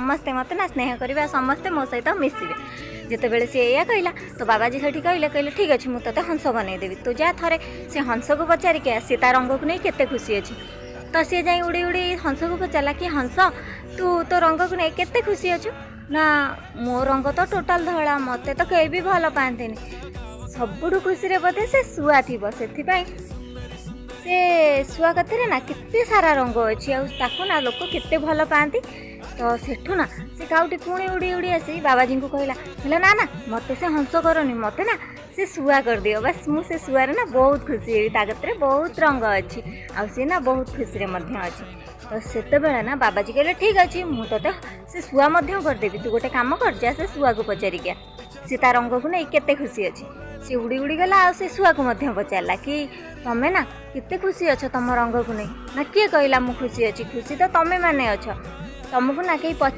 ସମସ୍ତେ ମୋତେ ନା ସ୍ନେହ କରିବେ ଆଉ ସମସ୍ତେ ମୋ ସହିତ ମିଶିବେ। ଯେତେବେଳେ ସିଏ ଏଇଆ କହିଲା, ତ ବାବାଜୀ ସେଠି କହିଲେ, ଠିକ୍ ଅଛି, ମୁଁ ତୋତେ ହଂସ ବନେଇଦେବି। ତୁ ଯା, ଥରେ ସେ ହଂସକୁ ପଚାରିକି ଆସ, ସିଏ ତା ରଙ୍ଗକୁ ନେଇ କେତେ ଖୁସି ଅଛି। ତ ସିଏ ଯାଇ ଉଡ଼ି ଉଡ଼ି ହଂସକୁ ପଚାରିଲା କି, ହଂସ, ତୁ ତୋ ରଙ୍ଗକୁ ନେଇ କେତେ ଖୁସି ଅଛୁ? ନା, ମୋ ରଙ୍ଗ ତ ଟୋଟାଲ୍ ଧଳା, ମୋତେ ତ କେହି ବି ଭଲ ପାଆନ୍ତିନି। ସବୁଠୁ ଖୁସିରେ ବୋଧେ ସେ ଶୁଆ ଥିବ। ସେଥିପାଇଁ ସେ ଶୁଆ କତିରେ ନା କେତେ ସାରା ରଙ୍ଗ ଅଛି ଆଉ ତାକୁ ନା ଲୋକ କେତେ ଭଲ ପାଆନ୍ତି। ତ ସେଠୁ ନା ସେ କାଉଟି ପୁଣି ଉଡ଼ି ଉଡ଼ି ଆସି ବାବାଜୀଙ୍କୁ କହିଲା, ନା ନା, ମୋତେ ସେ ହଂସ କରନି, ମୋତେ ନା ସେ ଶୁଆ କରିଦିଅ। ବାସ୍, ମୁଁ ସେ ଶୁଆରେ ନା ବହୁତ ଖୁସି ହେବି। ତା କତିରେ ବହୁତ ରଙ୍ଗ ଅଛି ଆଉ ସିଏ ନା ବହୁତ ଖୁସିରେ ମଧ୍ୟ ଅଛି। ତ ସେତେବେଳେ ନା ବାବାଜୀ କହିଲେ, ଠିକ୍ ଅଛି, ମୁଁ ତୋତେ ସେ ଶୁଆ ମଧ୍ୟ କରିଦେବି। ତୁ ଗୋଟେ କାମ କର, ଯା ସେ ଶୁଆକୁ ପଚାରିକି ଆ, ସେ ତା ରଙ୍ଗକୁ ନେଇ କେତେ ଖୁସି ଅଛି। ସେ ଉଡ଼ି ଉଡ଼ି ଗଲା ଆଉ ସେ ଶୁଆକୁ ମଧ୍ୟ ପଚାରିଲା କି, ତମେ ନା କେତେ ଖୁସି ଅଛ ତମ ରଙ୍ଗକୁ ନେଇ? ନା, କିଏ କହିଲା ମୁଁ ଖୁସି ଅଛି? ଖୁସି ତ ତମେ ମାନେ ଅଛ। ତମକୁ ନା କେହି ପଚାର